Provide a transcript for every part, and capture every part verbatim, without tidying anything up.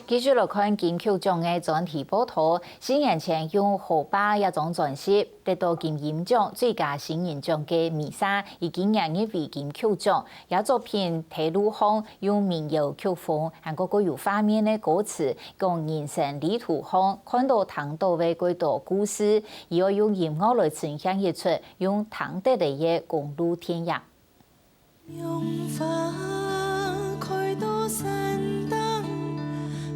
繼續來看金曲獎个專題報導，四年前用《河壩》這張專輯得到金音獎最佳新人獎个Misa，佢今年入圍金曲獎。這作品在路項用民謠曲風，還過有畫面个歌詞，講人生旅途項看到聽到个幾多故事，佢愛用音樂來呈現一齣用聽得个公路電影。 用花開到山頂，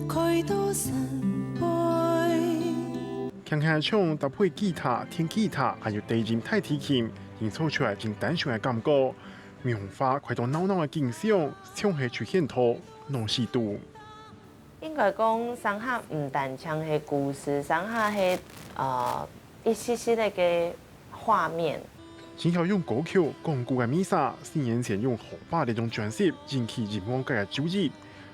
開到山背。輕輕唱搭配吉他、電吉他，還有低音大提琴，營造出來真單純个感覺。用花開到鬧鬧个景象，像係出現到鬧市肚。 應該講，上下毋單淨係故事，上下係呃一息息仔个畫面。盡曉用歌曲講古个Misa，四年前用《河壩》這張專輯引起音樂界个注意。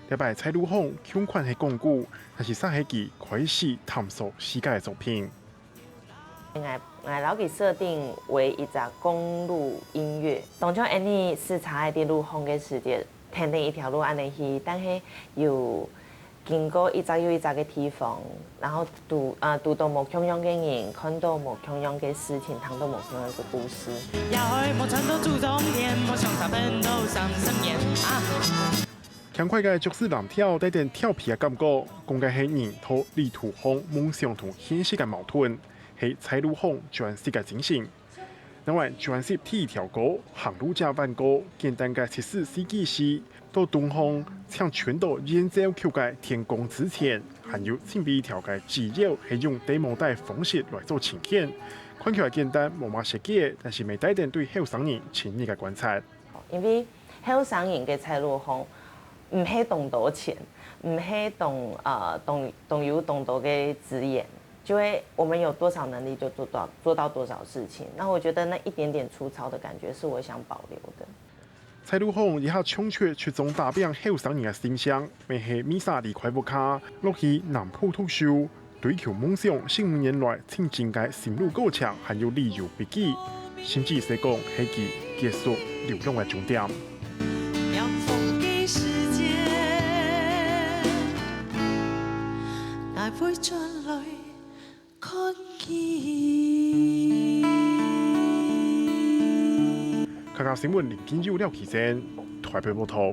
這擺在路項共款係講古，但係煞係佢開始探索世界个作品。 𠊎𠊎摎佢設定為一隻公路音樂。當像恁呢駛車仔在路項个時節，跈等一條路恁呢去，但係有經過一隻又一隻个地方，然後堵呃堵到無共樣个人，看到無共樣个事情，聽到無共樣个故事。也許無賺到祖宗田，無想到奮鬥三十年啊！ 輕快个爵士藍調帶等調皮个感覺，講个係人在旅途項夢想同現實个矛盾，係在路項專輯个精神。另外，專輯第一條歌《行路者彎歌》，簡單个七十四句詩，到東項請全島圓照曲个天光之前，還有盡尾一條个主要係用低毛帶方式來做呈現。看起來簡單，無麼設計，但係乜帶等對後生人深入个觀察。 因為後生人个在路項，毋係當多錢，毋係當呃當當有當多个資源，就係我們有多少能力就做到做到多少事情。那我覺得那一點點粗糙的感覺是我想保留的。在路項一下唱出出張打拚後生人个心聲，乜係Misa離開屋下，落去南部讀書， 追求夢想，十五年來，盡真个心路過程，還有旅遊筆記，甚至係講係佢結束流浪个終點。客家新聞林金佑、廖啟珍，台北報導。